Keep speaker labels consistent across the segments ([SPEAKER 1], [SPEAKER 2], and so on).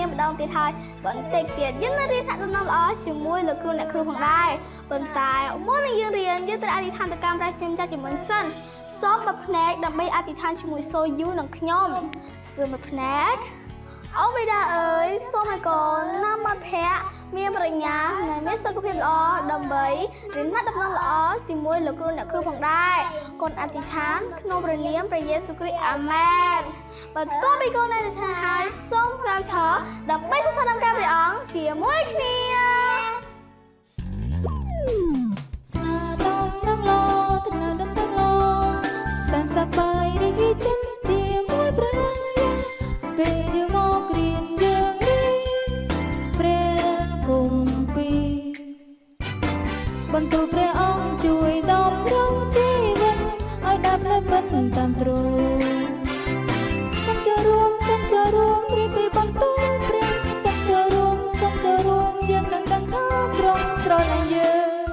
[SPEAKER 1] គ្នាម្ដងទៀតហើយបន្តិចទៀតយើងនឹងរៀនថ្នាក់ដំណឹងល្អជាមួយលោកគ្រូអ្នកគ្រូផងដែរប៉ុន្តែមុននឹងយើងរៀនយើងត្រូវអធិដ្ឋានទៅកាន់ព្រះជាម្ចាស់ជាមុនសិនសូមបើភ្នែកដើម្បីអធិដ្ឋានជាមួយសូយូនិងខ្ញុំសូមបើភ្នែកអូបេដាអើយសូមឲ្យកូននាំមកភ័ក្រមានប្រាជ្ញានិងមានសុខភាពល្អដើម្បីរៀនថ្នាក់ដំណឹងល្អជាមួយលោកគ្រូអ្នកគ្រូផងដែរកូនអធិដ្ឋានក្នុងព្រះនាមព្រះយេស៊ូវគ្រីស្ទអាមែនបន្ទាប់ពីកូនអធិដ្ឋានហើយសូមក្រោកឈរដើម្បីសរសើរដល់ការព្រះអង្គជាមួយគ្នា
[SPEAKER 2] ថ្នាដុំនឹងលោថ្នាដុំនឹងលោសែនសប្បាយរីករាយចិត្តជាមួយព្រះយាពេលយើងមករៀនយើងរៀនព្រះគម្ពីរបន្ទូលព្រះអង្គជួយដំរងជីវិតឲ្យដាប់លើពិតតាមទ្រង់សូមចូលរួមសូមចូលរួមរៀនពីបន្ទូលព្រះសូមចូលរួមសូមចូលរួមយើងនឹងដឹងថាទ្រង់ស្រឡាញ់យើង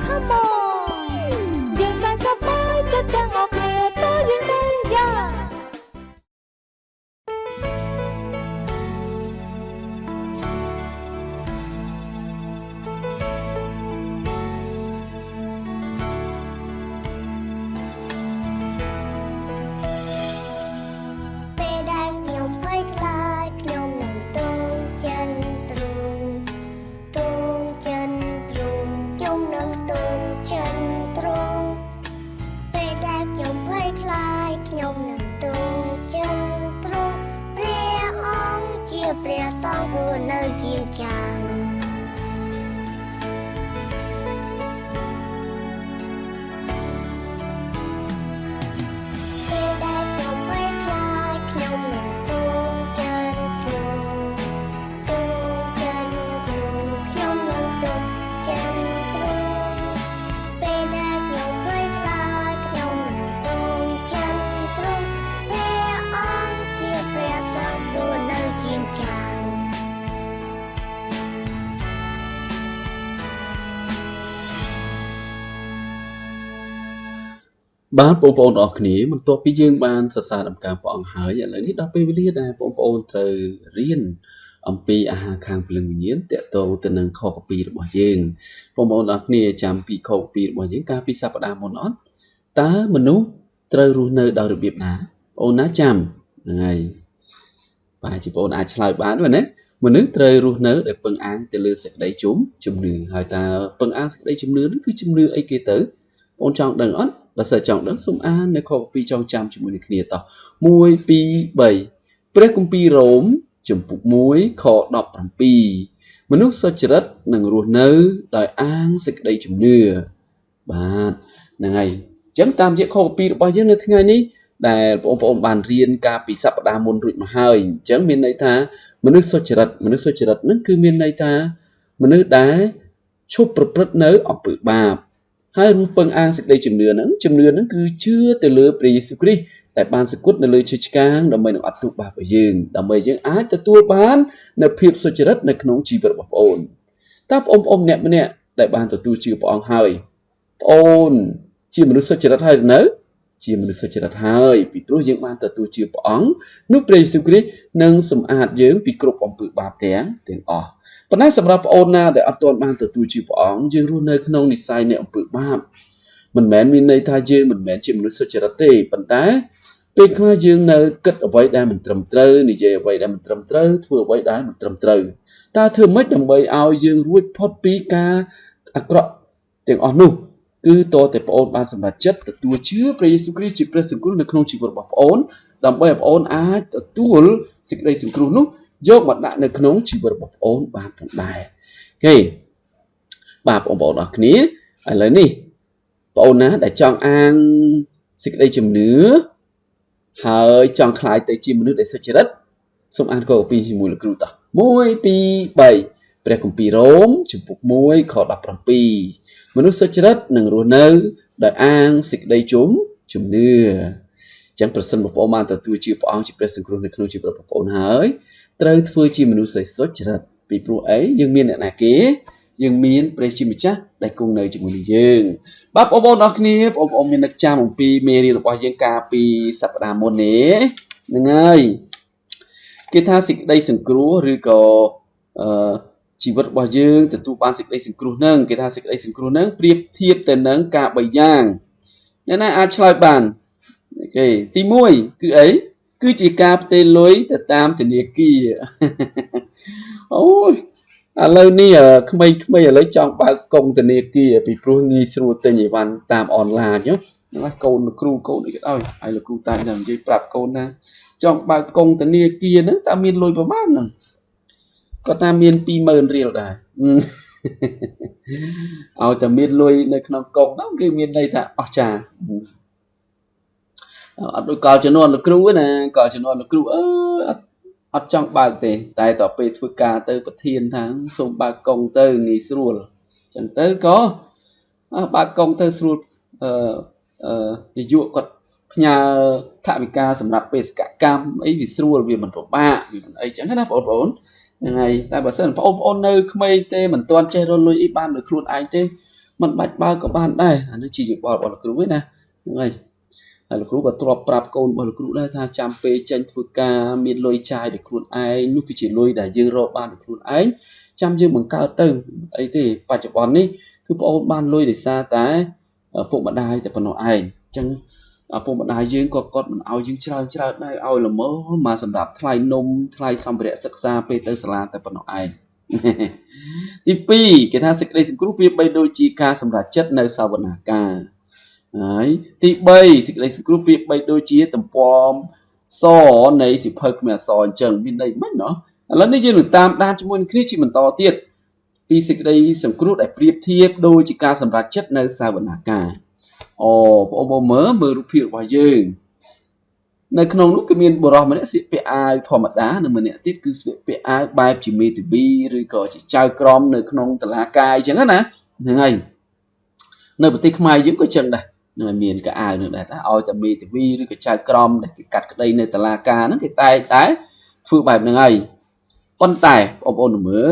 [SPEAKER 2] Come on យើងសែនសប្បាយចិត្តទាំងអស់គ្នាតើយើងទៅយ៉ា
[SPEAKER 3] ពេលដែលខ្ញុំភ័យខ្លាចខ្ញុំនឹងទូងចិនទ្រូងទូងចិនទ្រូងខ្ញុំនឹងទូងចិនទ្រូងពេលដែលខ្ញុំភ័យខ្លាចខ្ញុំនឹងទូងចិនទ្រូងព្រះអង្គជាព្រះសង្ឃព្រោះនៅជាចាំង ពេលដែលខ្ញុំភ័យខ្លាចខ្ញុំនឹងទូងចិនទ្រូងទូងចិនទ្រូងខ្ញុំនឹងទូងចិនទ្រូងពេលដែលខ្ញុំភ័យខ្លាចខ្ញុំនឹងទូងចិនទ្រូងព្រះអង្គជាព្រះសង្ឃព្រោះនៅជាម្ចាំង
[SPEAKER 4] បាទបងប្អូនទាំងអស់គ្នាបន្ទាប់ពីយើងបានសរសើរដំណើរព្រះអង្គហើយឥឡូវនេះដល់ពេលវេលាដែលបងប្អូនត្រូវរៀនអំពីអាហារខាងព្រលឹងវិញ្ញាណតាក់ទងទៅនឹងខគម្ពីររបស់យើងបងប្អូនទាំងអស់គ្នាចាំពីខគម្ពីររបស់យើងកាលពីសប្តាហ៍មុនអត់តើមនុស្សត្រូវរស់នៅដោយរបៀបណាបងណាចាំហ្នឹងហើយបាទជាបងប្អូនអាចឆ្លើយបានមែនទេមនុស្សត្រូវរស់នៅដោយពឹងអាងទៅលើសេចក្តីជំនឿហើយតើពឹងអាងសេចក្តីជំនឿហ្នឹងគឺជំនឿអីគេទៅបងចង់ដឹងអត់បើសិនចង់ដឹងសូមអាននៅខគម្ពីរចងចាំជាមួយនឹងគ្នាតោះ1 2 3ព្រះគម្ពីររ៉ូមជំពូក1ខ17មនុស្សសុចរិតនឹងរស់នៅដោយអាងសេចក្តីជំនឿបាទហ្នឹងហើយអញ្ចឹងតាមរយៈខគម្ពីររបស់យើងនៅថ្ងៃនេះដែលបងប្អូនបានរៀនកាលពីសប្តាហ៍មុនរួចមកហើយអញ្ចឹងមានន័យថាមនុស្សសុចរិតមនុស្សសុចរិតហ្នឹងគឺមានន័យថាមនុស្សដែលឈប់ប្រព្រឹត្តនៅអំពើបាបហើយរស់ពឹងអាងសេចក្តីជំនឿហ្នឹងជំនឿហ្នឹងគឺជឿទៅលើព្រះយេស៊ូវគ្រីស្ទដែលបានសគត់នៅលើឈើឆ្កាងដើម្បីនឹងអត់ទោសបាបឲ្យយើងដើម្បីយើងអាចទទួលបាននូវភាពសុចរិតនៅក្នុងជីវិតរបស់ប្អូនតើបងប្អូនម្នាក់ម្នាក់ដែលបានទទួលជឿព្រះអង្គហើយប្អូនជាមនុស្សសុចរិតហើយឬនៅជាមនុស្សសុចរិតហើយពីព្រោះយើងបានទទួលជឿព្រះអង្គនោះព្រះយេស៊ូវគ្រីស្ទនឹងសម្អាតយើងពីគ្រប់អំពើបាបទាំងអស់ប៉ុន្តែសម្រាប់ប្អូនណាដែលអត់ទាន់បានទទួលជឿព្រះអង្គយើងរស់នៅក្នុងនិស្ស័យនៃអំពើបាបមិនមែនមានន័យថាយើងមិនមែនជាមនុស្សសុចរិតទេប៉ុន្តែពេលខ្លះយើងនៅគិតអ្វីដែលមិនត្រឹមត្រូវនិយាយអ្វីដែលមិនត្រឹមត្រូវធ្វើអ្វីដែលមិនត្រឹមត្រូវតើធ្វើម៉េចដើម្បីឲ្យយើងរួចផុតពីការអាក្រក់ទាំងអស់នោះគឺតតែប្អូនបានសម្រេចចិត្តទទួលជឿព្រះយេស៊ូវគ្រីស្ទជាព្រះសង្គ្រោះនៅក្នុងជីវិតរបស់ប្អូនដើម្បីឲ្យប្អូនអាចទទួលសេចក្តីសង្គ្រោះនោះយកមកដាក់នៅក្នុងជីវិតរបស់ប្អូនបានផងដែរអូខេបាទបងប្អូនអរគ្នាឥឡូវនេះប្អូនណាដែលចង់អាងសេចក្តីជំនឿហើយចង់ក្លាយទៅជាមនុស្សដែលសុចរិតសូមអានខគម្ពីរជាមួយលោកគ្រូតោះ1 2 3ព្រះគម្ពីររ៉ូមជំពូក1ខ17មនុស្សសុចរិតនឹងរស់នៅដោយអាងសេចក្តីជំនឿអញ្ចឹងប្រសិនបងប្អូនបានទទួលជាព្រះអង្គជាព្រះសង្គ្រោះនៅក្នុងជីវិតរបស់បងប្អូនហើយត្រូវធ្វើជាមនុស្សសុចរិតពីព្រោះអីយើងមានអ្នកណាគេយើងមានព្រះជាម្ចាស់ដែលគង់នៅជាមួយនឹងយើងបាទបងប្អូនអរគ្នាបងប្អូនមាននឹកចាំអំពីមេរៀនរបស់យើងកាលពីសប្តាហ៍មុននេះហ្នឹងហើយគេ គេថាសេចក្តីសង្គ្រោះឬក៏អឺជីវិតរបស់យើងទទួលបានសេចក្តីសង្គ្រោះនឹងគេថាសេចក្តីសង្គ្រោះនឹងប្រៀបធៀបទៅនឹងការបីយ៉ាងអ្នកណាអាចឆ្លើយបាន okay ទី1គឺអីគឺជាការផ្ទេរលុយទៅតាមធនាគារអូយឥឡូវនេះក្មេងៗឥឡូវចង់បើកកុងធនាគារពីព្រោះងាយស្រួលទិញអីវ៉ាន់តាមអនឡាញហ្នឹងកូនគ្រូកូនអីក៏ដោយហើយលោកគ្រូតែងតែនិយាយប្រាប់កូនណាចង់បើកកុងធនាគារហ្នឹងតើមានលុយប្រមាណហ្នឹងគាត់ថាមាន20000រៀលដែរឲ្យតែមានលុយនៅក្នុងកុងហ្នឹងគឺមានន័យថាអស្ចារ្យអត់ដូចកាលជំនាន់លោកគ្រូណាកាលជំនាន់លោកគ្រូអឺអត់ចង់បើកទេតែតពេលធ្វើការទៅប្រធានថាសូមបើកកុងទៅងាយស្រួលអញ្ចឹងទៅក៏បើកកុងទៅស្រួលអឺអឺនាយកគាត់ផ្ញើថវិកាសម្រាប់បេសកកម្មអីវាស្រួលវាមិនពិបាកវាមិនអីចឹងណាបងប្អូនហ្នឹងហើយតែបើសិនបងប្អូននៅក្មេងទេមិនទាន់ចេះរកលុយអីបានដោយខ្លួនឯងទេមិនបាច់បើកក៏បានដែរអានេះជាយោបល់របស់លោកគ្រូឯណាហ្នឹងហើយហើយលោកគ្រូក៏ទ្របប្រាប់កូនរបស់លោកគ្រូដែរថាចាំពេលចេញធ្វើការមានលុយចាយដោយខ្លួនឯងនោះគឺជាលុយដែលយើងរកបានដោយខ្លួនឯងចាំយើងបង្កើតទៅអីទេបច្ចុប្បន្ននេះគឺបងអូនបានលុយដោយសារតែឪពុកម្ដាយតែប៉ុណ្ណោះឯងអញ្ចឹងឪពុកម្ដាយយើងក៏គាត់មិនឲ្យយើងច្រើនច្រើនដែរឲ្យល្មមមកសម្រាប់ថ្លៃនំថ្លៃសម្ភារៈសិក្សាពេលទៅសាលាតែប៉ុណ្ណោះឯងទី2គេថាសេចក្តីសង្គ្រោះវាបីដូចជាការសម្រេចចិត្តនៅសវនាការហើយទី3សេចក្តីសង្គ្រោះប្រៀបបីដូចជាទំព័រសនៃសិភៅគ្មានអក្សរអញ្ចឹងមានន័យម៉េចណោះឥឡូវនេះយើងនឹងតាមដានជាមួយនឹងគ្នាជាបន្តទៀតពីសេចក្តីសង្គ្រោះដែលប្រៀបធៀបដូចជាការសម្រេចចិត្តនៅសវនាការអូបងប្អូនមើលមើលរូបភាពរបស់យើងនៅក្នុងនោះគឺមានបុរសម្នាក់ស្លៀកពាក់អាវធម្មតានិងម្នាក់ទៀតគឺស្លៀកពាក់អាវបែបជាមេធាវីឬក៏ជាចៅក្រមនៅក្នុងតុលាការអញ្ចឹងណាហ្នឹងហើយនៅប្រទេសខ្មែរយើងក៏ចឹងដែរនឹងមានកៅអៅនឹងដែរតាឲ្យតែមេធាវីឬក៏ចៅក្រមដែលគេកាត់ក្តីនៅតុលាការហ្នឹងគេតែតែធ្វើបែបហ្នឹងហើយប៉ុន្តែបងប្អូនមើល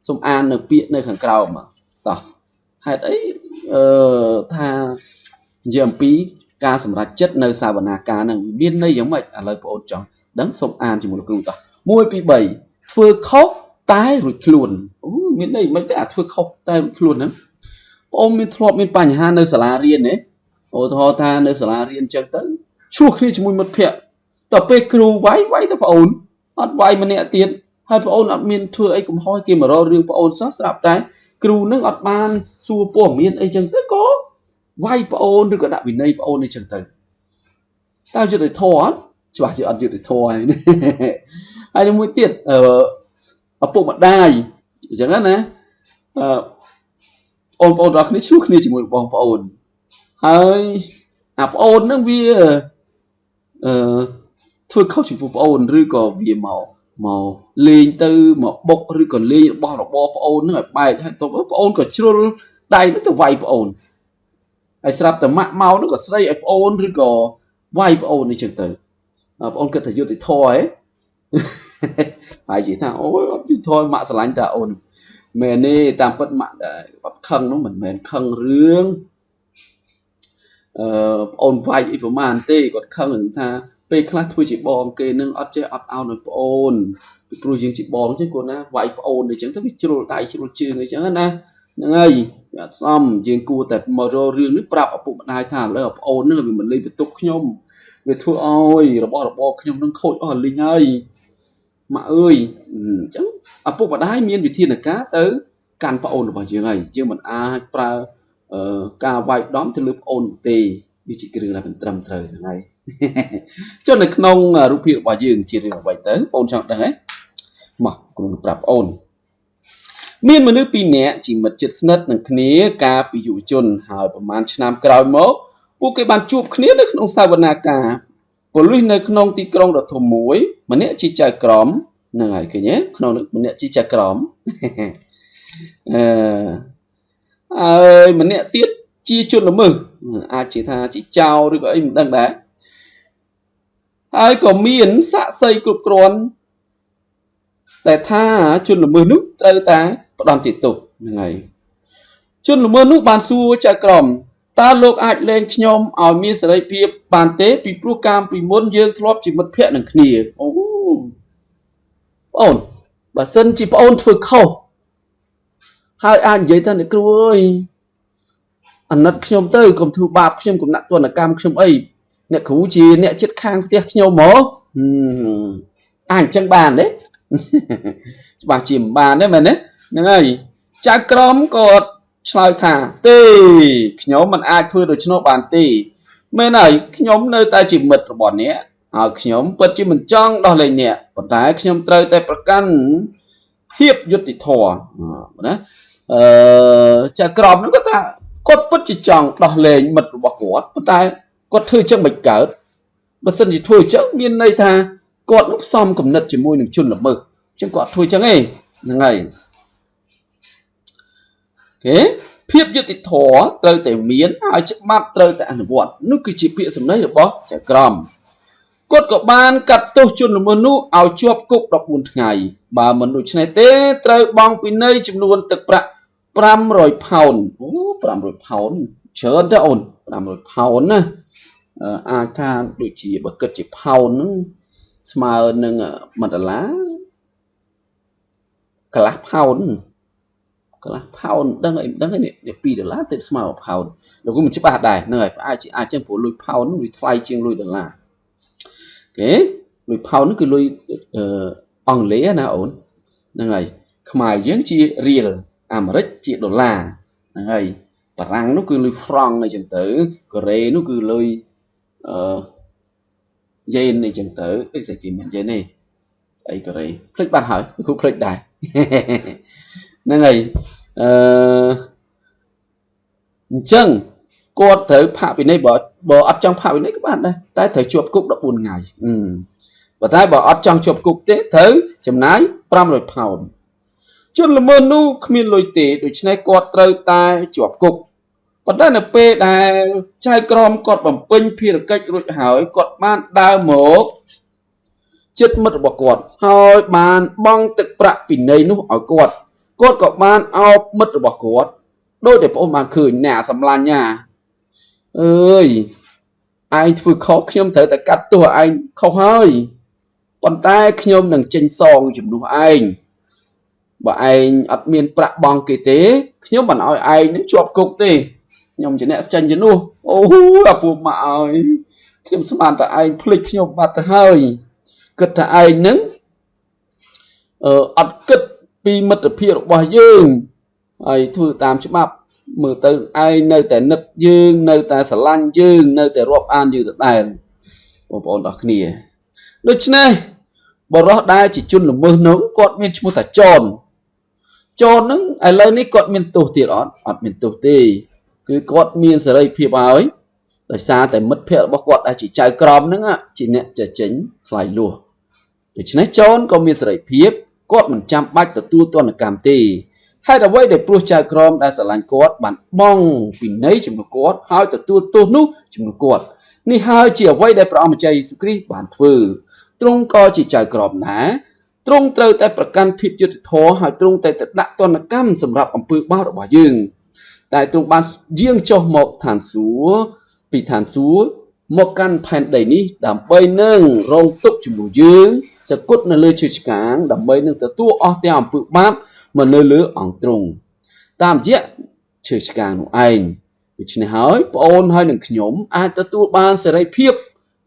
[SPEAKER 4] សូមអាននៅពាក្យនៅខាងក្រោមតោះហេតុអីអឺថានិយាយអំពីការសម្រេចចិត្តនៅសវនាការហ្នឹងមានន័យយ៉ាងម៉េចឥឡូវបងប្អូនចង់ដឹងសូមអានជាមួយលោកគ្រូតោះ1 2 3ធ្វើខុសតែរួចខ្លួនអូមានន័យមិនទេអាធ្វើខុសតែរួចខ្លួនហ្នឹងបងអូនមានធ្លាប់មានបញ្ហានៅសាលារៀនទេឧទាហរណ៍ថានៅសាលារៀនអញ្ចឹងទៅឈ្លោះគ្នាជាមួយមិត្តភ័ក្តិតទៅពេលគ្រូវាយវាយទៅប្អូនអត់វាយម្នាក់ទៀតហើយប្អូនអត់មានធ្វើអីកំហុសគេមករករឿងប្អូនសោះស្រាប់តែគ្រូនឹងអត់បានសួរព័ត៌មានអីចឹងទៅក៏វាយប្អូនឬក៏ដាក់វិន័យប្អូនអីចឹងទៅតើយុត្តិធម៌អត់ច្បាស់ជាអត់យុត្តិធម៌ហើយហើយមួយទៀតអឺឪពុកម្ដាយអញ្ចឹងណាអឺបងប្អូនទាំងអស់គ្នាឈ្លោះគ្នាជាមួយបងប្អូនហើយអាប្អូនហ្នឹងវាអឺធ្វើខុសចំពោះប្អូនឬក៏វាមកមកលេងទៅមកបុកឬក៏លេងរបស់របរប្អូនហ្នឹងឲ្យបែកហើយទៅប្អូនក៏ជ្រុលដៃទៅវាយប្អូនហើយស្រាប់តែម៉ាក់មកនោះក៏ស្ដីឲ្យប្អូនឬក៏វាយប្អូននេះចឹងទៅប្អូនគិតថាយុត្តិធម៌ហ៎ហើយនិយាយថាអូយអត់យុត្តិធម៌ម៉ាក់ស្រឡាញ់តាអូនមែនទេតាមពិតម៉ាក់ដែលអត់ខឹងនោះមិនមែនខឹងរឿងអឺប្អូនវាយអីប្រហែលទេគាត់ខឹងនឹងថាពេលខ្លះធ្វើជាបងគេនឹងអត់ចេះអត់អោនឲ្យប្អូនពីព្រោះយើងជាបងចឹងគាត់ណាវាយប្អូនអីចឹងទៅវាជ្រុលដៃជ្រុលជើងអីចឹងណាហ្នឹងហើយវាអត់សមយើងគួរតែមករករឿងនេះប្រាប់ឪពុកម្ដាយថាឥឡូវប្អូននឹងវាមិនលេងបន្ទប់ខ្ញុំវាធ្វើឲ្យរបស់របរខ្ញុំនឹងខូចអស់លីងហើយម៉ាក់អើយអញ្ចឹងឪពុកម្ដាយមានវិធានការទៅកាន់ប្អូនរបស់យើងហើយយើងមិនអាចប្រើការវាយដំទៅលើប្អូនទេវាជាគ្រឿងដែលមិនត្រឹមត្រូវហ្នឹងហើយចុះនៅក្នុងរូបភាពរបស់យើងជារឿងអ្វីទៅបងចង់ដឹងហ៎មកគ្រូនឹងប្រាប់បងអូនមានមនុស្សពីរនាក់ជាមិត្តជិតស្និទ្ធនឹងគ្នាកាលពីយុវជនហើយប្រហែលឆ្នាំក្រោយមកពួកគេបានជួបគ្នានៅក្នុងសវនាការប៉ូលីសនៅក្នុងទីក្រុងដ៏ធំមួយម្នាក់ជាចៅក្រមហ្នឹងហើយឃើញទេក្នុងនោះម្នាក់ជាចៅក្រមអឺហើយម្នាក់ទៀតជាជនល្មើសអាចជាថាជាចោរឬក៏អីមិនដឹងដែរហើយក៏មានសាក្សីគ្រប់គ្រាន់តែថាជនល្មើសនោះត្រូវតែផ្ដន្ទាទោសហ្នឹងហើយជនល្មើសនោះបានសួរចៅក្រមតើលោកអាចលែងខ្ញុំឲ្យមានសេរីភាពបានទេពីព្រោះកាលពីមុនយើងធ្លាប់ជាមិត្តភក្តិនឹងគ្នាអូ បងអូនបើសិនជាបងអូនធ្វើខុសហើយអាចនិយាយថាអ្នកគ្រូអើយអាណិតខ្ញុំទៅកុំធ្វើបាបខ្ញុំកុំដាក់ទណ្ឌកម្មខ្ញុំអីអ្នកគ្រូជាអ្នកចិត្តខាងផ្ទះខ្ញុំហ្មងអាចអញ្ចឹងបានទេច្បាស់ជាមិនបានទេមែនទេហ្នឹងហើយចៅក្រមក៏ឆ្លើយថាទេខ្ញុំមិនអាចធ្វើដូច្នោះបានទេមែនហើយខ្ញុំនៅតែជាមិត្តរបស់អ្នកហើយខ្ញុំពិតជាមិនចង់ដោះលែងអ្នកប៉ុន្តែខ្ញុំត្រូវតែប្រកាន់ភាពយុត្តិធម៌ណាអឺចៅក្រមនោះគាត់ថាគាត់ពិតជាចង់ដោះលែងមិត្តរបស់គាត់ប៉ុន្តែគាត់ធ្វើចឹងមិនកើតបើសិនជាធ្វើចឹងមានន័យថាគាត់នឹងផ្សំគំនិតជាមួយនឹងជនល្មើសចឹងគាត់ធ្វើចឹងឯងហ្នឹងហើយគេភាពយុត្តិធម៌ត្រូវតែមានហើយច្បាប់ត្រូវតែអនុវត្តនោះគឺជាពាក្យសម្ដីរបស់ចៅក្រមគាត់ក៏បានកាត់ទោសជនល្មើសនោះឲ្យជាប់គុក14ថ្ងៃបើមិនដូច្នេះទេត្រូវបង់ពិន័យចំនួនទឹកប្រាក់500ផោនអូ500ផោនច្រើនទេអូន500ផោនណាអាចថាដូចជាបើគិតជាផោនហ្នឹងស្មើនឹង1ដុល្លារកន្លះផោនកន្លះផោនដឹងអីមិនដឹងនេះ2ដុល្លារទៅស្មើ1ផោនលោកមិនច្បាស់ដែរហ្នឹងហើយអាចជាអាចចឹងព្រោះលុយផោនវាថ្លៃជាងលុយដុល្លារគេលុយផោនហ្នឹងគឺលុយអង់គ្លេសណាអូនហ្នឹងហើយខ្មែរយើងជារៀលអាមេរិកជាដុល្លារហ្នឹងហើយបារាំងនោះគឺលុយហ្វ្រង់អីចឹងទៅកូរ៉េនោះគឺលុយអឺយេនអីចឹងទៅអីស្អីគេមិនយេនទេអីកូរ៉េភ្លេចបាត់ហើយគ្រូភ្លេចដែរហ្នឹងហើយអឺអញ្ចឹងគាត់ត្រូវផាកពិន័យបើអត់ចង់ផាកពិន័យក៏បានដែរតែត្រូវជាប់គុក14ថ្ងៃបើតែបើអត់ចង់ជាប់គុកទេត្រូវចំណាយ500ផោនជនល្មើសនោះគ្មានលុយទេដូច្នេះគាត់ត្រូវតែជាប់គុកប៉ុន្តែនៅពេលដែលចៅក្រមគាត់បំពេញភារកិច្ចរួចហើយគាត់បានដើរមកចិត្តមិត្តរបស់គាត់ហើយបានបង់ទឹកប្រាក់ពិន័យនោះឲ្យគាត់គាត់ក៏បានអោបមិត្តរបស់គាត់ដោយតែបងអូនបានឃើញអ្នកសម្លាញ់ណាអើយឯងធ្វើខុសខ្ញុំត្រូវតែកាត់ទោសឯងខុសហើយប៉ុន្តែខ្ញុំនឹងចេញសងជំនួសឯងបើឯងអត់មានប្រាក់បង់គេទេខ្ញុំមិនឲ្យឯងនឹងជាប់គុកទេខ្ញុំជាអ្នកចេញជំនួសអូអាពូម៉ាក់អើយខ្ញុំស្មានតែឯងភ្លេចខ្ញុំបាត់ទៅហើយគិតថាឯងនឹងអត់គិតពីមិត្តភាពរបស់យើងហើយធ្វើតាមច្បាប់មើលទៅឯងនៅតែនឹកយើងនៅតែស្រឡាញ់យើងនៅតែរាប់អានយើងដដែលបងប្អូនអរគ្នាដូច្នេះបរិះដែលជាជនល្មើសនោះគាត់មានឈ្មោះថាចនចនហ្នឹងឥឡូវនេះគាត់មានទោសទៀតអត់អត់មានទោសទេគឺគាត់មានសេរីភាពហើយដោយសារតែមិត្តភ័ក្តិរបស់គាត់ដែលជាចៅក្រមហ្នឹងជាអ្នកចេញថ្លៃលួសដូច្នេះចនក៏មានសេរីភាពគាត់មិនចាំបាច់ទទួលទណ្ឌកម្មទេហេតុអ្វីដែលព្រោះចៅក្រមដែលស្រឡាញ់គាត់បានបង់ពិន័យជំនួសគាត់ហើយទទួលទោសនោះជំនួសគាត់នេះហើយជាអ្វីដែលព្រះអង្គម្ចាស់យេស៊ូវគ្រីស្ទបានធ្វើទ្រង់ក៏ជាចៅក្រមដែរទ្រង់ត្រូវតែប្រកាន់ភាពយុត្តិធម៌ហើយទ្រង់តែដាក់ទណ្ឌកម្មសម្រាប់អំពើបាបរបស់យើងតែទ្រង់បានយាងចុះមកឋានសួគ៌ពីឋានសួគ៌មកកាន់ផែនដីនេះដើម្បីនឹងរងទុក្ខជំនួសយើងសគត់នៅលើឈើឆ្កាងដើម្បីនឹងទទួលអស់ទាំងអំពើបាបមកនៅលើអង្គទ្រង់តាមរយៈឈើឆ្កាងនោះឯងដូច្នេះហើយប្អូនហើយនឹងខ្ញុំអាចទទួលបានសេរីភាព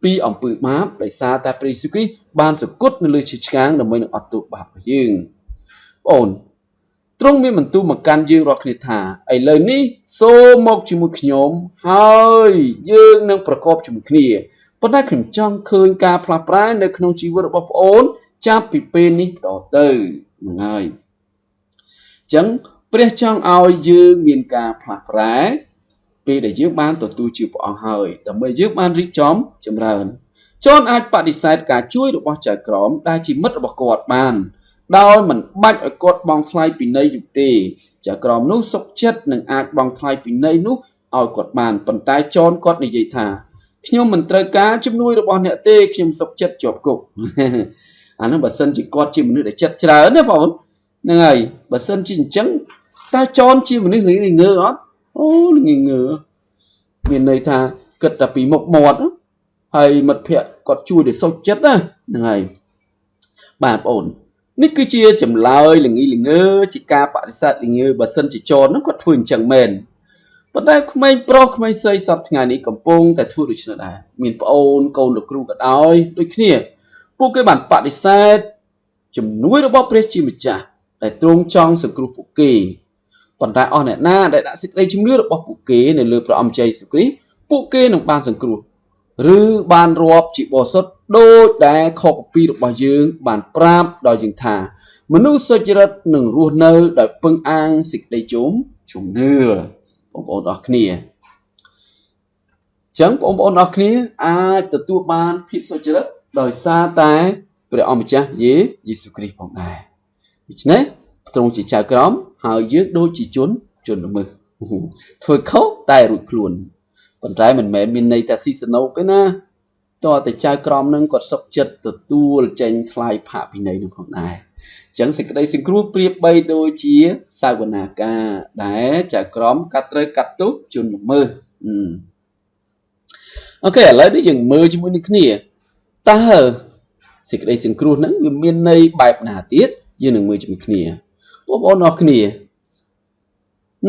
[SPEAKER 4] ពីអំពើបាបដោយសារតែព្រះយេស៊ូវគ្រីស្ទបានសគត់នៅលើឈើឆ្កាងដើម្បីនឹងអត់ទោសបាបរបស់យើងប្អូនទ្រង់មានបន្ទូលមកកាន់យើងរាល់គ្នាថាឥឡូវនេះសូមមកជាមួយខ្ញុំហើយយើងនឹងប្រកបជាមួយគ្នាប៉ុន្តែខ្ញុំចង់ឃើញការផ្លាស់ប្រែនៅក្នុងជីវិតរបស់ប្អូនចាប់ពីពេលនេះតទៅហ្នឹងហើយអញ្ចឹងព្រះចង់ឲ្យយើងមានការផ្លាស់ប្រែពេលដែលយើងបានទទួលជាព្រះអង្គហើយដើម្បីយើងបានរៀបចំចម្រើនចនអាចបដិសេធការជួយរបស់ចៅក្រមដែលជាមិត្តរបស់គាត់បានដោយមិនបាច់ឲ្យគាត់បង់ថ្លៃពិន័យនោះទេចៅក្រមនោះសុខចិត្តនឹងអាចបង់ថ្លៃពិន័យនោះឲ្យគាត់បានប៉ុន្តែចនគាត់និយាយថាខ្ញុំមិនត្រូវការជំនួយរបស់អ្នកទេខ្ញុំសុខចិត្តជាប់គុកអានោះបើសិនជាគាត់ជាមនុស្សដែលចិត្តច្រើនណាបងហ្នឹងហើយបើសិនជាអញ្ចឹងតើចនជាមនុស្សងងើអត់អូងងើមានន័យថាគិតតែពីមុខមាត់ហើយមិត្តភ័ក្តិគាត់ជួយដោយសុខចិត្តណាហ្នឹងហើយបាទបងអូន នេះគឺជាចម្លើយល្ងីល្ងើជាការបដិសេធល្ងើបើសិនជាចនហ្នឹងគាត់ធ្វើអញ្ចឹងមែនប៉ុន្តែក្មេងប្រុសក្មេងស្រីសពថ្ងៃនេះកំពុងតែធ្វើដូច្នេះដែរមានប្អូនកូនលោកគ្រូក៏ដោយដូចគ្នាពួកគេបានបដិសេធជំនួយរបស់ព្រះជាម្ចាស់ដែលទ្រង់ចង់សង្គ្រោះពួកគេប៉ុន្តែអស់អ្នកណាដែលដាក់សេចក្តីជំនឿរបស់ពួកគេនៅលើព្រះអង្គយេស៊ូវគ្រីស្ទពួកគេនឹងបានសង្គ្រោះឬបានរាប់ជាបរិសុទ្ធដោយដែលខគម្ពីររបស់យើងបានប្រាប់ដល់យើងថាមនុស្សសុចរិតនឹងរស់នៅដោយពឹងអាងសេចក្តីជំនឿបងប្អូនអរគ្នាចឹងបងប្អូនអរគ្នាអាចទទួលបានភាពសុចរិតដោយសារតែព្រះអង្គម្ចាស់យេស៊ូវគ្រីស្ទផងដែរដូច្នេះទ្រង់ជាចៅក្រមហើយយើងដូចជាជនល្មើសធ្វើខុសតែរួចខ្លួនប៉ុន្តែមិនមែនមានន័យថាស៊ីសណោកទេណាតើតែចៅក្រមនឹងគាត់សុខចិត្តទទួលចេញថ្លៃផាកពិន័យនឹងផងដែរអញ្ចឹងសេចក្តីសង្គ្រោះប្រៀបបីដូចជាសាវនាការដែលចៅក្រមកាត់ត្រូវកាត់ទោសជនល្មើសអូខេឥឡូវនេះយើងមើលជាមួយនឹងគ្នាតើសេចក្តីសង្គ្រោះហ្នឹងវាមានន័យបែបណាទៀតយើងនឹងមើលជាមួយគ្នាបងប្អូនអរគ្នា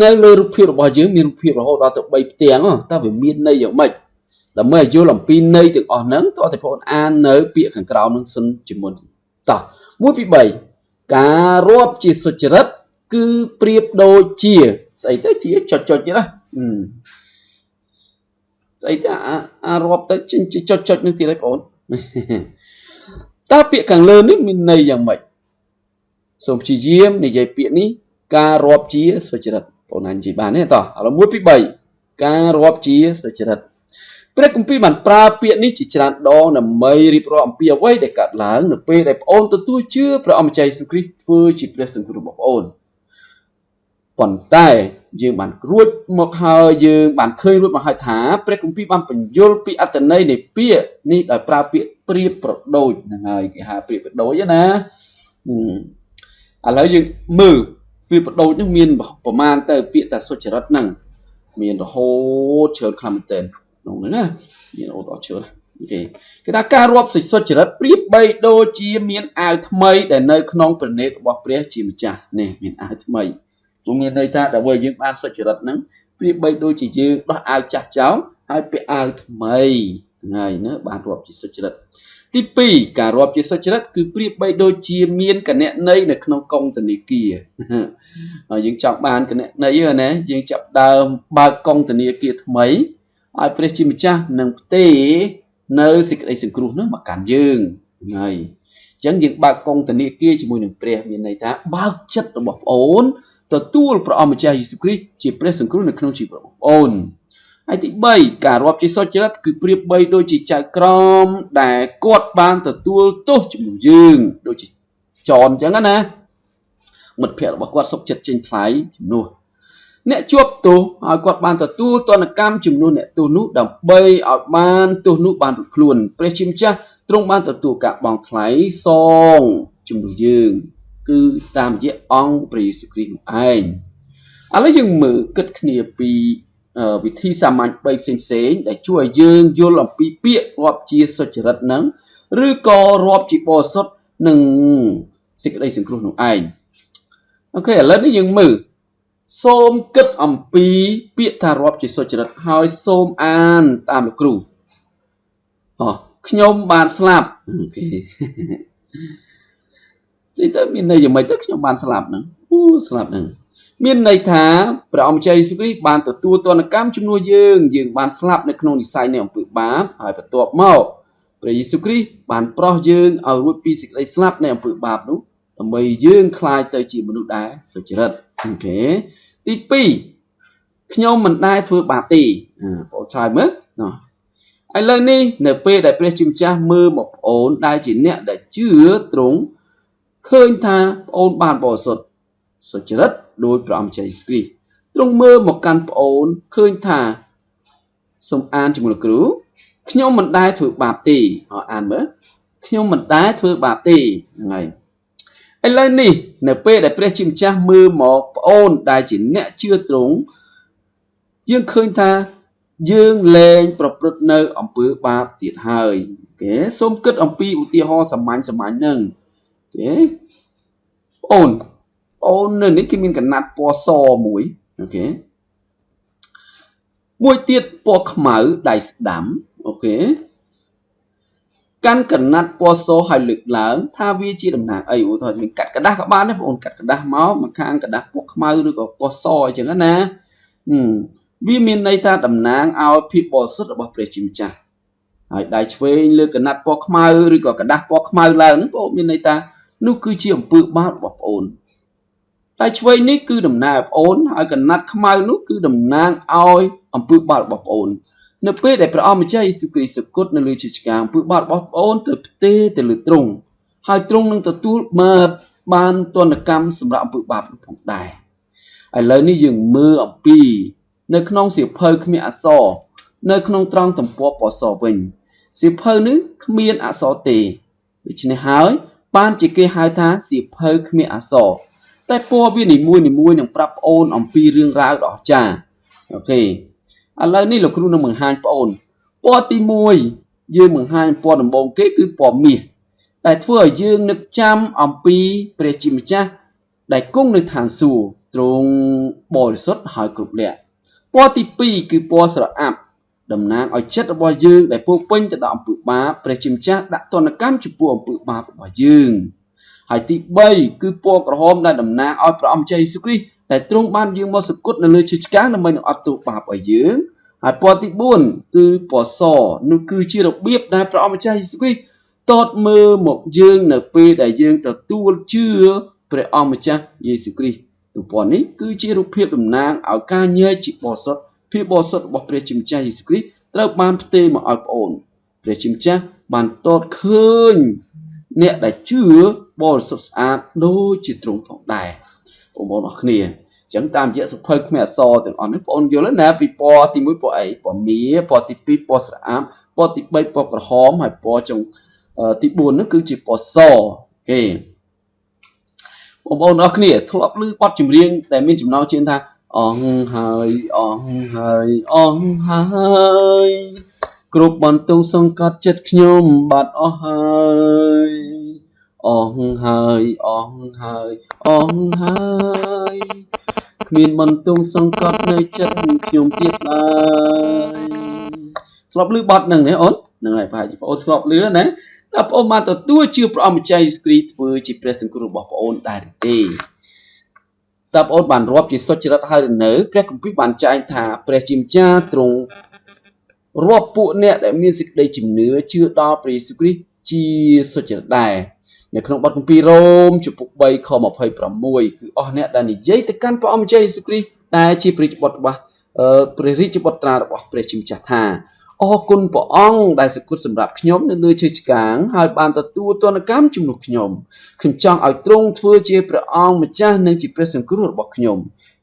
[SPEAKER 4] នៅលើរូបភាពរបស់យើងមានរូបភាពរហូតដល់ទៅ3ផ្ទាំងតើវាមានន័យយ៉ាងម៉េចដើម្បីឲ្យយល់អំពីន័យទាំងអស់ហ្នឹងតើតែបងប្អូនអាននៅពាក្យខាងក្រោមហ្នឹងសិនជាមុនតោះ1 2 3ការរាប់ជាសុចរិតគឺប្រៀបដូចជាស្អីទៅជាចុចចុចទៀតណាស្អីទៅអារាប់ទៅចេញជាចុចចុចនឹងទៀតហើយបងប្អូនតើពាក្យខាងលើនេះមានន័យយ៉ាងម៉េចសូមព្យាយាមនិយាយពាក្យនេះការរាប់ជាសុចរិតបងណានិយាយបានទេតោះឥឡូវ1 2 3ការរាប់ជាសុចរិតព្រះគម្ពីរបានប្រើពាក្យនេះជាច្រើនដងដើម្បីរៀបរាប់អំពីអ្វីដែលកើតឡើងនៅពេលដែលប្អូនទទួលជឿព្រះអង្គម្ចាស់យេស៊ូវគ្រីស្ទធ្វើជាព្រះសង្គ្រោះរបស់ប្អូនប៉ុន្តែយើងបានរួចមកហើយយើងបានឃើញរួចមកហើយថាព្រះគម្ពីរបានបញ្យល់ពីអត្ថន័យនៃពាក្យនេះដោយប្រើពាក្យប្រៀបប្រដូចហ្នឹងហើយគេហៅប្រៀបប្រដូចណាឥឡូវយើងមើលប្រៀបប្រដូចហ្នឹងមានប្រមាណទៅពាក្យថាសុចរិតហ្នឹងមានរហូតច្រើនខ្លាំងមែនទែនក្នុងហ្នឹងណាមានអូតអត់ច្រើនអូខេគេថាការរាប់សុចរិតប្រៀបបីដូចជាមានអាវថ្មីដែលនៅក្នុងព្រះនេត្ររបស់ព្រះជាម្ចាស់នេះមានអាវថ្មីព្រោះមានន័យថាដល់ពេលយើងបានសុចរិតហ្នឹងប្រៀបបីដូចជាយើងដោះអាវចាស់ចោលហើយពាក់អាវថ្មីហ្នឹងហើយណាបានរាប់ជាសុចរិតទី2ការរាប់ជាសុចរិតគឺប្រៀបបីដូចជាមានគណនីនៅក្នុងកុងធនាគារហើយយើងចង់បានគណនីណាយើងចាប់ដើមបើកកុងធនាគារថ្មីឲ្យព្រះជាម្ចាស់នឹងផ្ទេរនៅសេចក្តីសង្គ្រោះនោះមកកាន់យើងហ្នឹងហើយអញ្ចឹងយើងបើកកុងធនាគារជាមួយនឹងព្រះមានន័យថាបើកចិត្តរបស់ប្អូនទទួលព្រះអង្គម្ចាស់យេស៊ូវគ្រីស្ទជាព្រះសង្គ្រោះនៅក្នុងជីវិតរបស់ប្អូនហើយទី3ការរាប់ជាសុចរិតគឺប្រៀបបីដូចជាចៅក្រមដែលគាត់បានទទួលទោសជំនួសយើងដូចជាចនអញ្ចឹងណាមិត្តភ័ក្តិរបស់គាត់សុខចិត្តចេញថ្លៃជំនួសអ្នកជាប់ទោសឲ្យគាត់បានទទួលទណ្ឌកម្មជំនួសអ្នកទោសនោះដើម្បីឲ្យបានទោសនោះបានរួចខ្លួនព្រះជាម្ចាស់ទ្រង់បានទទួលការបង់ថ្លៃសងជំនួសយើងគឺតាមរយៈអង្គព្រះយេស៊ូវគ្រីស្ទនោះឯងឥឡូវយើងមើលគិតគ្នាពីវិធីសាមញ្ញ3ផ្សេងផ្សេងដែលជួយឲ្យយើងយល់អំពីពាក្យរាប់ជាសុចរិតហ្នឹងឬក៏រាប់ជាបរិសុទ្ធនឹងសេចក្តីសង្គ្រោះនោះឯងអូខេឥឡូវនេះយើងមើលសូមគិតអំពីពាក្យថារាប់ជាសុចរិតហើយសូមអានតាមលោកគ្រូខ្ញុំបានស្លាប់អូខេស្អីទៅមានន័យយ៉ាងម៉េចទៅខ្ញុំបានស្លាប់ហ្នឹងអូស្លាប់ហ្នឹងមានន័យថាព្រះអង្គម្ចាស់យេស៊ូវគ្រីស្ទបានទទួលទណ្ឌកម្មជំនួសយើងយើងបានស្លាប់នៅក្នុងនិស័យនៃអំពើបាបហើយបន្ទាប់មកព្រះយេស៊ូវគ្រីស្ទបានប្រោសយើងឲ្យរួចពីសេចក្តីស្លាប់នៃអំពើបាបនោះដើម្បីយើងក្លាយទៅជាមនុស្សដែលសុចរិតអូខេទី2ខ្ញុំមិនដែលធ្វើបាបទេបងឆ្លើយមើលណោះឥឡូវនេះនៅពេលដែលព្រះជាម្ចាស់មើលមកប្អូនដែលជាអ្នកដែលជឿទ្រង់ឃើញថាប្អូនបានបរិសុទ្ធសុចរិតដោយព្រះអង្គម្ចាស់យេស៊ូវគ្រីស្ទទ្រង់មើលមកកាន់ប្អូនឃើញថាសូមអានជាមួយលោកគ្រូខ្ញុំមិនដែលធ្វើបាបទេអានមើលខ្ញុំមិនដែលធ្វើបាបទេហ្នឹងហើយឥឡូវនេះនៅពេលដែលព្រះជាម្ចាស់មើលមកប្អូនដែលជាអ្នកជឿទ្រង់យើងឃើញថាយើងលែងប្រព្រឹត្តនៅអំពើបាបទៀតហើយអូខេសូមគិតអំពីឧទាហរណ៍សាមញ្ញសាមញ្ញហ្នឹងអូខេ អូនអូននៅនេះគេមានកណាត់ពណ៌សមួយ OK មួយទៀតពណ៌ខ្មៅដៃស្ដាំ OK កាន់កណាត់ពណ៌សឲ្យលើកឡើងថាវាជាតំណាងអីឧទាហរណ៍យើងកាត់ក្រដាសក៏បានដែរបងអូនកាត់ក្រដាសមកមកខាងក្រដាសពណ៌ខ្មៅឬក៏ពណ៌សអញ្ចឹងណាវាមានន័យថាតំណាងឲ្យភាពបរិសុទ្ធរបស់ព្រះជាម្ចាស់ហើយដៃឆ្វេងលើកណាត់ពណ៌ខ្មៅឬក៏ក្រដាសពណ៌ខ្មៅឡើងហ្នឹងបងអូនមានន័យថានោះគឺជាអំពើបាបរបស់បងអូនដៃឆ្វេងនេះគឺតំណាងឲ្យបងអូនហើយកណាត់ខ្មៅនោះគឺតំណាងឲ្យអំពើបាបរបស់បងអូននៅពេលដែលព្រះអង្គម្ចាស់យេស៊ូវគ្រីស្ទគត់នៅលើឈើឆ្កាងអំពើបាបរបស់បងអូនត្រូវផ្ទេរទៅលើទ្រង់ហើយទ្រង់នឹងទទួលបានទណ្ឌកម្មសម្រាប់អំពើបាបនោះផងដែរឥឡូវនេះយើងមើលអំពីនៅក្នុងសៀវភៅគ្មានអក្សរនៅក្នុងត្រង់ទំព័រពណ៌សវិញសៀវភៅនេះគ្មានអក្សរទេដូច្នេះហើយបានជាគេហៅថាសៀវភៅគ្មានអក្សរតែពណ៌វានីមួយនីមួយនឹងប្រាប់ប្អូនអំពីរឿងរ៉ាវដ៏អស្ចារ្យ OK ឥឡូវនេះលោកគ្រូនឹងបង្ហាញប្អូនពណ៌ទី1យើងបង្ហាញពណ៌ដំបូងគេគឺពណ៌មាសដែលធ្វើឲ្យយើងនឹកចាំអំពីព្រះជាម្ចាស់ដែលគង់នៅឋានសួគ៌ទ្រង់បរិសុទ្ធហើយគ្រប់លក្ខពណ៌ទី2គឺពណ៌ស្រអាប់តំណាងឲ្យចិត្តរបស់យើងដែលពោពេញទៅដោយអំពើបាបព្រះជាម្ចាស់ដាក់ទណ្ឌកម្មចំពោះអំពើបាបរបស់យើងហើយទី3គឺពណ៌ក្រហមដែលតំណាងឲ្យព្រះអង្គម្ចាស់យេស៊ូវគ្រីស្ទដែលទ្រង់បានយាងមកសគត់នៅលើឈើឆ្កាងដើម្បីនឹងអត់ទោសបាបឲ្យយើងហើយពណ៌ទី4គឺពណ៌សនោះគឺជារបៀបដែលព្រះអង្គម្ចាស់យេស៊ូវគ្រីស្ទតតមើលមកយើងនៅពេលដែលយើងទទួលជឿព្រះអង្គម្ចាស់យេស៊ូវគ្រីស្ទទំព័រនេះគឺជារូបភាពតំណាងឲ្យការញែកជាបរិសុទ្ធភាពបរិសុទ្ធរបស់ព្រះជាម្ចាស់យេស៊ូវគ្រីស្ទត្រូវបានផ្ទេរមកឲ្យប្អូនព្រះជាម្ចាស់បានតតឃើញអ្នកដែលជឿបរិសុទ្ធស្អាតដូចជាទ្រង់ផងដែរបងប្អូនអរគ្នាអញ្ចឹងតាមរយៈសភៅគ្មានអក្សរទាំងអស់នេះបងប្អូនយល់ណាពីពណ៌ទី1ពណ៌អីពណ៌មាពណ៌ទី2ពណ៌ស្រអាប់ពណ៌ទី3ពណ៌ក្រហមហើយពណ៌ចុងទី4នោះគឺជាពណ៌សគេបងប្អូនអរគ្នាធ្លាប់ឮបទចម្រៀងដែលមានចំណងជើងថាអងហើយអងហើយអងហើយគ្រប់បន្ទងសង្កត់ចិត្តខ្ញុំបាត់អស់ហើយអងហើយអងហើយអងហើយគ្មានបន្ទងសង្កត់នៅចិត្តខ្ញុំទៀតឡើយធ្លាប់ឮបទហ្នឹងទេអូនហ្នឹងហើយប្រហែលជាបងអូនធ្លាប់ឮណាតើបងអូនបានទទួលជឿព្រះអង្គម្ចាស់យេស៊ូវគ្រីស្ទធ្វើជាព្រះសង្គ្រោះរបស់បងអូនដែរទេតើបងអូនបានរាប់ជាសុចរិតហើយឬនៅព្រះគម្ពីរបានចែងថាព្រះជាម្ចាស់ទ្រង់រាប់ពួកអ្នកដែលមានសេចក្តីជំនឿជឿដល់ព្រះយេស៊ូវគ្រីស្ទជាសុចរិតដែរនៅក្នុងបទគម្ពីររ៉ូមជំពូក3ខ26គឺអស់អ្នកដែលនិយាយទៅកាន់ព្រះអង្គម្ចាស់យេស៊ូវគ្រីស្ទដែលជាព្រះរាជបុត្ររបស់ព្រះរាជបុត្រារបស់ព្រះជាម្ចាស់ថាអរគុណព្រះអង្គដែលសគត់សម្រាប់ខ្ញុំនៅលើឈើឆ្កាងហើយបានទទួលទណ្ឌកម្មជំនួសខ្ញុំខ្ញុំចង់ឲ្យទ្រង់ធ្វើជាព្រះអង្គម្ចាស់និងជាព្រះសង្គ្រោះរបស់ខ្ញុំ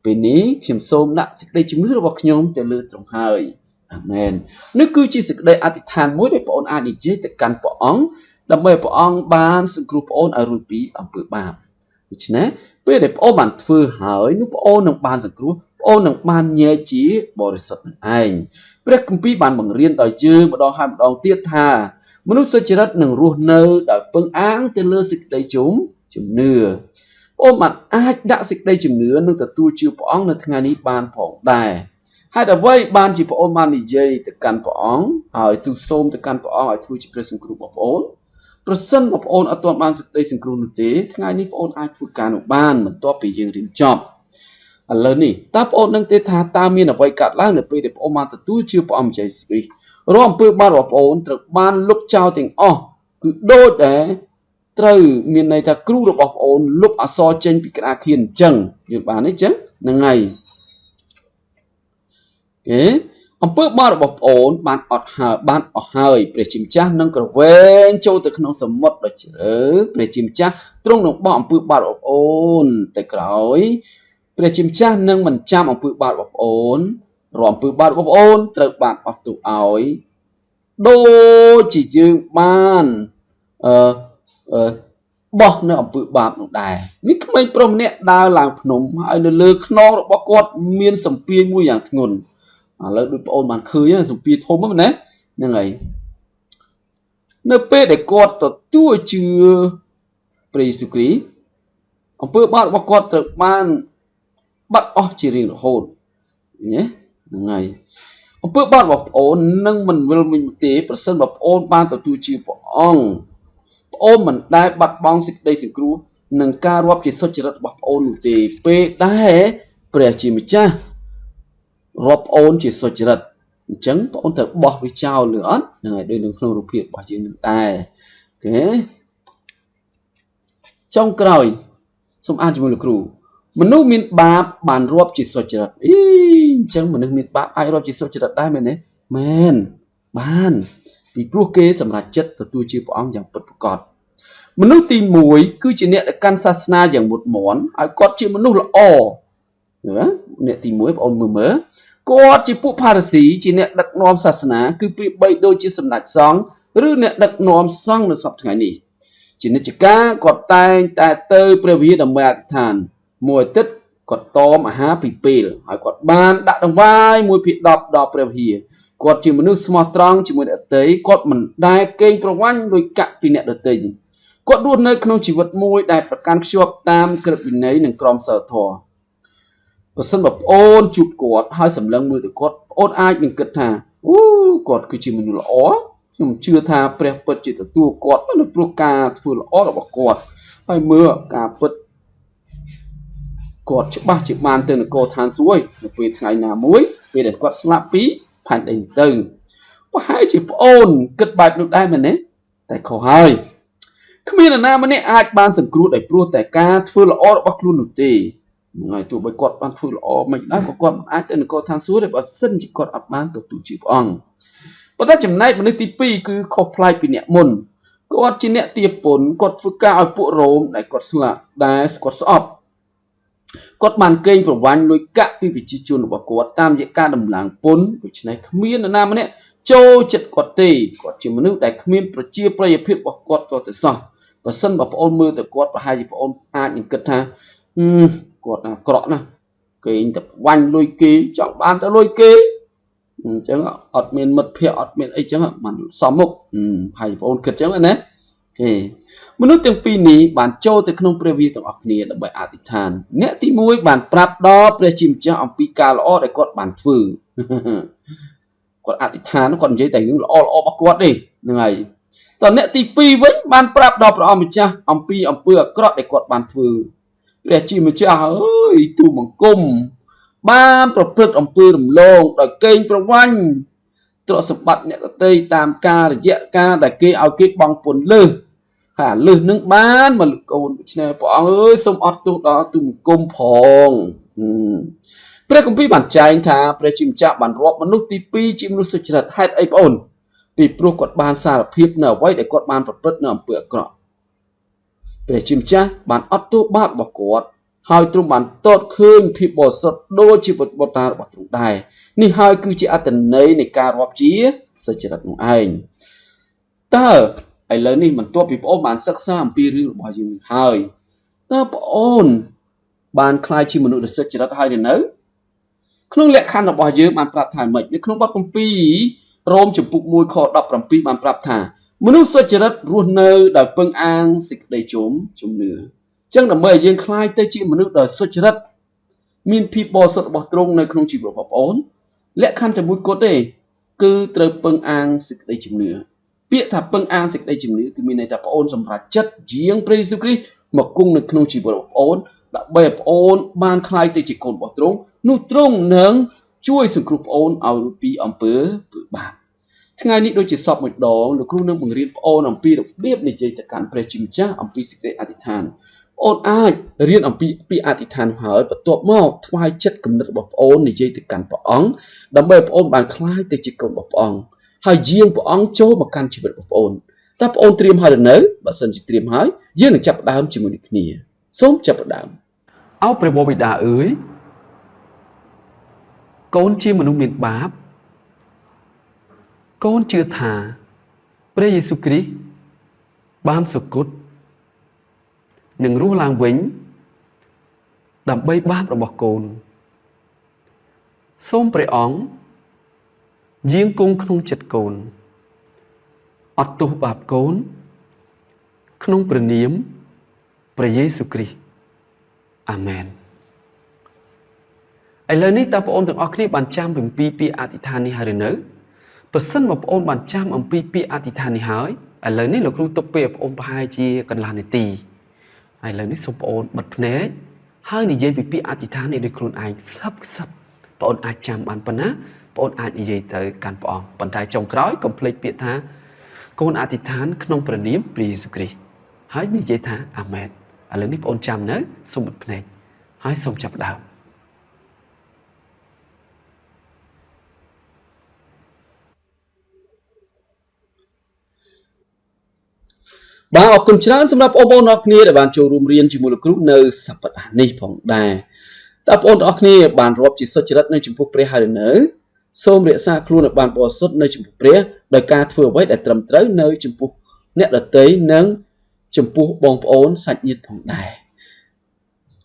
[SPEAKER 4] ពេលនេះខ្ញុំសូមដាក់សេចក្តីជំនឿរបស់ខ្ញុំទៅលើទ្រង់ហើយអាមែននេះគឺជាសេចក្តីអធិដ្ឋានមួយដែលបងអូនអាចនិយាយទៅកាន់ព្រះអង្គដើម្បីឲ្យព្រះអង្គបានសង្គ្រោះបងអូនឲ្យរួចពីអំពើបាបដូច្នេះពេលដែលបងអូនបានធ្វើហើយនោះបងអូននឹងបានសង្គ្រោះបងអូននឹងបានញែកជាបរិសុទ្ធនឹងឯងព្រះគម្ពីរបានបង្រៀនដល់យើងម្ដងហើយម្ដងទៀតថាមនុស្សសុចរិតនឹងរស់នៅដោយពឹងអាងទៅលើសេចក្តីជំនឿបងអូនបានអាចដាក់សេចក្តីជំនឿនិងទទួលជឿព្រះអង្គនៅថ្ងៃនេះបានផងដែរហេតុអ្វីបានជាព្រះអូនបាននិយាយទៅកាន់ព្រះអង្គហើយទូសូមទៅកាន់ព្រះអង្គឲ្យធ្វើជាព្រះសង្គ្រោះរបស់ព្រះអូនប្រសិនបើព្រះអូនអត់ទាន់បានសេចក្តីសង្គ្រោះនោះទេថ្ងៃនេះព្រះអូនអាចធ្វើការនោះបានបន្ទាប់ពីយើងរៀនចប់ឥឡូវនេះតើព្រះអូននឹងទេថាតើមានអ្វីកើតឡើងនៅពេលដែលព្រះអូនបានទទួលជឿព្រះអង្គម្ចាស់យេស៊ូវគ្រីស្ទរាល់អំពើបាបរបស់ព្រះអូនត្រូវបានលុបចោលទាំងអស់គឺដូចដែលត្រូវមានន័យថាគ្រូរបស់ព្រះអូនលុបអក្សរចេញពីក្តារខៀនអញ្ចឹងយល់បានទេអញ្ចឹងហ្នឹងហើយគេអំពើបាបរបស់ប្អូនបានអត់ហើយបានអស់ហើយព្រះជាម្ចាស់នឹងក្រវែងចូលទៅក្នុងសមុទ្រដ៏ជ្រៅព្រះជាម្ចាស់ទ្រង់នឹងបោះអំពើបាបរបស់ប្អូនទៅក្រោយព្រះជាម្ចាស់នឹងមិនចាំអំពើបាបរបស់ប្អូនរាល់អំពើបាបរបស់ប្អូនត្រូវបានអត់ទោសឲ្យដូចជាយើងបានអឺអឺបោះនៅអំពើបាបនោះដែរមានក្មេងប្រុសម្នាក់ដើរឡើងភ្នំហើយនៅលើខ្នងរបស់គាត់មានសំពាយមួយយ៉ាងធ្ងន់ឥឡូវដូចបងអូនបានឃើញសំពាយធំហ្នឹងណាហ្នឹងហើយនៅពេលដែលគាត់ទទួលជឿព្រះយេស៊ូវគ្រីស្ទ អំពើបាបរបស់គាត់ត្រូវបានបាត់អស់ជារៀងរហូតណាហ្នឹងហើយអំពើបាបរបស់ប្អូននឹងមិនវិលវិញទេប្រសិនបើប្អូនបានទទួលជាព្រះអង្គប្អូនមិនដែលបាត់បង់សេចក្តីសង្គ្រោះនិងការរាប់ជាសុចរិតរបស់ប្អូននោះទេពេលដែលព្រះជាម្ចាស់រាប់ប្អូនជាសុចរិតអញ្ចឹងប្អូនត្រូវបោះវាចោលឬអត់ហ្នឹងហើយដូចនៅក្នុងរូបភាពរបស់យើងនឹងដែរអូខេចុងក្រោយសូមអានជាមួយលោកគ្រូមនុស្សមានបាបបានរាប់ជាសុចរិតអីអញ្ចឹងមនុស្សមានបាបអាចរាប់ជាសុចរិតដែរមែនទេមែនបានពីព្រោះគេសម្រេចចិត្តទទួលជាព្រះអង្គយ៉ាងពិតប្រាកដមនុស្សទី1គឺជាអ្នកដែលកាន់សាសនាយ៉ាងមុតមមហើយគាត់ជាមនុស្សល្អណាអ្នកទី1បងអូនមើលមើលគាត់ជាពួកផារ៉ាស៊ីជាអ្នកដឹកនាំសាសនាគឺប្រៀបបីដូចជាសម្ដេចសង្ឃឬអ្នកដឹកនាំសង្ឃនៅសប្តាហ៍ថ្ងៃនេះជានិច្ចកាលគាត់តែងតែទៅព្រះវិហារដើម្បីអធិដ្ឋានមួយអាទិត្យគាត់តមអាហារពីពេលហើយគាត់បានដាក់ដង្វាយ1/10ដល់ព្រះវិហារគាត់ជាមនុស្សស្មោះត្រង់ជាមួយអ្នកដទៃគាត់មិនដែលកេងប្រវ័ញ្ចលុយកាក់ពីអ្នកដទៃគាត់រស់នៅក្នុងជីវិតមួយដែលប្រកាន់ខ្ជាប់តាមក្រឹតវិន័យនិងក្រមសីលធម៌ប្រសិនបើប្អូនជួបគាត់ហើយសម្លឹងមើលទៅគាត់ប្អូនអាចនឹងគិតថាអូគាត់គឺជាមនុស្សល្អខ្ញុំជឿថាព្រះពិតជាទទួលគាត់នៅព្រោះការធ្វើល្អរបស់គាត់ហើយមើលការពិតគាត់ច្បាស់ជាបានទៅនគរឋានសួគ៌នៅពេលថ្ងៃណាមួយពេលដែលគាត់ស្លាប់ពីផែនដីទៅប្រហែលជាប្អូនគិតបែបនោះដែរមែនទេតែខុសហើយគ្មាននរណាម្នាក់អាចបានសង្គ្រោះដោយព្រោះតែការធ្វើល្អរបស់ខ្លួននោះទេហ្នឹងហើយទោះបីគាត់បានធ្វើល្អមិនដែរក៏គាត់មិនអាចទៅនគរឋានសួគ៌ទេបើសិនជាគាត់អត់បានទទួលជាព្រះអង្គប៉ុន្តែចំណែកមនុស្សទី2គឺខុសប្លែកពីអ្នកមុនគាត់ជាអ្នកទាពន្ធគាត់ធ្វើការឲ្យពួករ៉ូមដែលគាត់ស្លាប់ដែលគាត់ស្អប់គាត់បានកេងប្រវ័ញ្ចលុយកាក់ពីប្រជាជនរបស់គាត់តាមរយៈការដំឡើងពន្ធដូច្នេះគ្មាននរណាម្នាក់ចូលចិត្តគាត់ទេគាត់ជាមនុស្សដែលគ្មានប្រជាប្រិយភាពរបស់គាត់ក៏ទៅសោះបើសិនបើប្អូនមើលទៅគាត់ប្រហែលជាប្អូនអាចនឹងគិតថាគាត់អាក្រក់ណាស់គេងតែវាញ់លុយគេចង់បានទៅលុយគេអញ្ចឹងអត់មានមិត្តភ័ក្តិអត់មានអីចឹងមិនសមមុខហើយបងប្អូនគិតចឹងណាគេមនុស្សទាំងពីរនេះបានចូលទៅក្នុងព្រះវិហារទាំងអស់គ្នាដើម្បីអធិដ្ឋានអ្នកទី1បានប្រាប់ដល់ព្រះជាម្ចាស់អំពីការល្អដែលគាត់បានធ្វើគាត់អធិដ្ឋានគាត់និយាយតែរឿងល្អល្អរបស់គាត់ទេហ្នឹងហើយតើអ្នកទី2វិញបានប្រាប់ដល់ព្រះអង្គម្ចាស់អំពីអំពើអាក្រក់ដែលគាត់បានធ្វើព្រះជាម្ចាស់អើយទូបង្គំបានប្រព្រឹត្តអំពើរំលងដោយកេងប្រវ័ញ្ចទ្រព្យសម្បត្តិអ្នកដទៃតាមការរយៈការដែលគេឲ្យគេបង់ពន្ធលើសហើយអាលើសនឹងបានមកលើកូនដូច្នេះព្រះអង្គអើយសូមអត់ទោសដល់ទូបង្គំផងព្រះគម្ពីរបានចែងថាព្រះជាម្ចាស់បានរាប់មនុស្សទី2ជាមនុស្សសុចរិតហេតុអីបងអូនពីព្រោះគាត់បានសារភាពនៅអ្វីដែលគាត់បានប្រព្រឹត្តនៅអំពើអាក្រក់ព្រះជាម្ចាស់បានអត់ទោសបាបរបស់គាត់ហើយទ្រង់បានទតឃើញភាពបរិសុទ្ធដូចជាបុត្រារបស់ទ្រង់ដែរនេះហើយគឺជាអត្ថន័យនៃការរាប់ជាសុចរិតនោះឯងតើឥឡូវនេះបន្ទាប់ពីប្អូនបានសិក្សាអំពីរឿងរបស់យើងហើយតើប្អូនបានក្លាយជាមនុស្សដ៏សុចរិតហើយឬនៅក្នុងលក្ខខណ្ឌរបស់យើងបានប្រាប់ថាម៉េចនៅក្នុងបទគម្ពីររ៉ូមចំពុក1ខ17បានប្រាប់ថាមនុស្សសុចរិតរស់នៅដោយពឹងអាងសេចក្តីជំនឿចឹងដើម្បីឲ្យយើងក្លាយទៅជាមនុស្សដ៏សុចរិតមានភាពបរិសុទ្ធរបស់ទ្រង់នៅក្នុងជីវិតរបស់ប្អូនលក្ខខណ្ឌតែមួយគត់ទេគឺត្រូវពឹងអាងសេចក្តីជំនឿពាក្យថាពឹងអាងសេចក្តីជំនឿគឺមានន័យថាប្អូនសម្រេចចិត្តយាងព្រះយេស៊ូវគ្រីស្ទមកគង់នៅក្នុងជីវិតរបស់ប្អូនដើម្បីឲ្យប្អូនបានក្លាយទៅជាកូនរបស់ទ្រង់នោះទ្រង់នឹងជួយសង្គ្រោះប្អូនឲ្យរួចពីអំពើបាបថ្ងៃនេះដូចជាសពមួយដងលោកគ្រូនឹងបង្រៀនប្អូនអំពីរបៀបនិយាយទៅកាន់ព្រះជាម្ចាស់អំពីសេចក្តីអធិដ្ឋានប្អូនអាចរៀនអំពីពាក្យអធិដ្ឋានហើយបន្ទាប់មកថ្វាយចិត្តគំនិតរបស់ប្អូននិយាយទៅកាន់ព្រះអង្គដើម្បីឲ្យប្អូនបានក្លាយទៅជាកូនរបស់ព្រះអង្គហើយយាងព្រះអង្គចូលមកកាន់ជីវិតរបស់ប្អូនតើប្អូនត្រៀមហើយឬនៅបើសិនជាត្រៀមហើយយើងនឹងចាប់ផ្ដើមជាមួយនឹងគ្នាសូមចាប់ផ្ដើមអោព្រះបិតាអើយកូនជាមនុស្សមានបាបកូនជឿថាព្រះយេស៊ូវគ្រីស្ទបានសុគតនិងរស់ឡើងវិញដើម្បីបាបរបស់កូនសូមព្រះអង្គយាងគង់ក្នុងចិត្តកូនអត់ទោសបាបកូនក្នុងព្រះនាមព្រះយេស៊ូវគ្រីស្ទ អាមែន។ ឥឡូវនេះតើបងប្អូនទាំងអស់គ្នាបានចាំអំពីពាក្យអធិដ្ឋាននេះហើយឬនៅ? ប្រសិនបើបងប្អូនបានចាំអំពីពាក្យអធិដ្ឋាននេះហើយ ឥឡូវនេះលោកគ្រូទុកពេលបងប្អូនប្រហែលជាកន្លះនាទី ហើយឥឡូវនេះសូមបងប្អូនបិទភ្នែក ហើយនិយាយពីពាក្យអធិដ្ឋាននេះដោយខ្លួនឯង ខ្សឹបខ្សឹប បងប្អូនអាចចាំបានប៉ុណ្ណា បងប្អូនអាចនិយាយទៅកាន់ព្រះអង្គ ប៉ុន្តែចុងក្រោយកុំភ្លេចពាក្យថា កូនអធិដ្ឋានក្នុងព្រះនាមព្រះយេស៊ូវគ្រីស្ទ ហើយនិយាយថាអាមែន។ ឥឡូវនេះបងប្អូនចាំនៅ? សូមបិទភ្នែក ហើយសូមចាប់ផ្ដើម។ បាទ អរគុណច្រើនសម្រាប់បងប្អូនអរគ្នាដែលបានចូលរួមរៀនជាមួយលោកគ្រូនៅសប្តាហ៍នេះផងដែរ។ តើបងប្អូនទាំងអស់គ្នាបានរាប់ជាសុចរិតនៅចំពោះព្រះហើយឬនៅ? សូមរក្សាខ្លួនឲ្យបានបរិសុទ្ធនៅចំពោះព្រះ ដោយការធ្វើអ្វីដែលត្រឹមត្រូវនៅចំពោះអ្នកដទៃ និងចំពោះបងប្អូនសាច់ញាតិផងដែរ។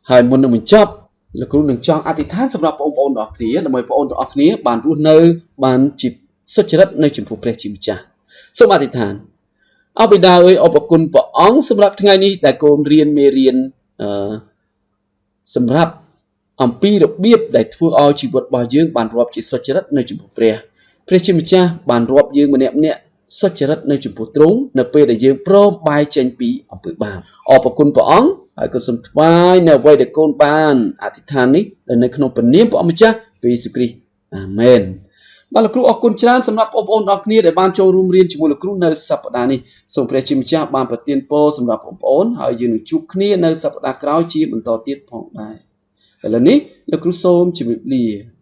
[SPEAKER 4] ហើយមុននឹងបញ្ចប់ លោកគ្រូនឹងចង់អធិដ្ឋានសម្រាប់បងប្អូនទាំងអស់គ្នា ដើម្បីបងប្អូនទាំងអស់គ្នាបានរស់នៅបានជាសុចរិតនៅចំពោះព្រះជាម្ចាស់។ សូមអធិដ្ឋាន។ អបិតាអើយ អរគុណព្រះអង្គសម្រាប់ថ្ងៃនេះ ដែលកូនរៀនមេរៀនអឺសម្រាប់អំពីរបៀបដែលធ្វើឲ្យជីវិតរបស់យើងបានរាប់ជាសុចរិតនៅចំពោះព្រះ។ ព្រះជាម្ចាស់បានរាប់យើងម្នាក់ម្នាក់សុចរិតនៅចំពោះទ្រង់ នៅពេលដែលយើងព្រមបែរចេញពីអំពើបាប។ អរគុណព្រះអង្គ ហើយកូនសូមថ្វាយនៅអ្វីដែលកូនបានអធិដ្ឋាននេះ នៅក្នុងព្រះនាមព្រះអង្គម្ចាស់ព្រះយេស៊ូវគ្រីស្ទ អាមែន។ បាទ លោកគ្រូអរគុណច្រើនសម្រាប់បងប្អូនទាំងអស់គ្នាដែលបានចូលរួមរៀនជាមួយលោកគ្រូនៅសប្តាហ៍នេះ។ សូមព្រះជាម្ចាស់បានប្រទានពរសម្រាប់បងប្អូន ហើយយើងនឹងជួបគ្នានៅសប្តាហ៍ក្រោយជាបន្តទៀតផងដែរ។ ឥឡូវនេះលោកគ្រូសូមជម្រាបលា។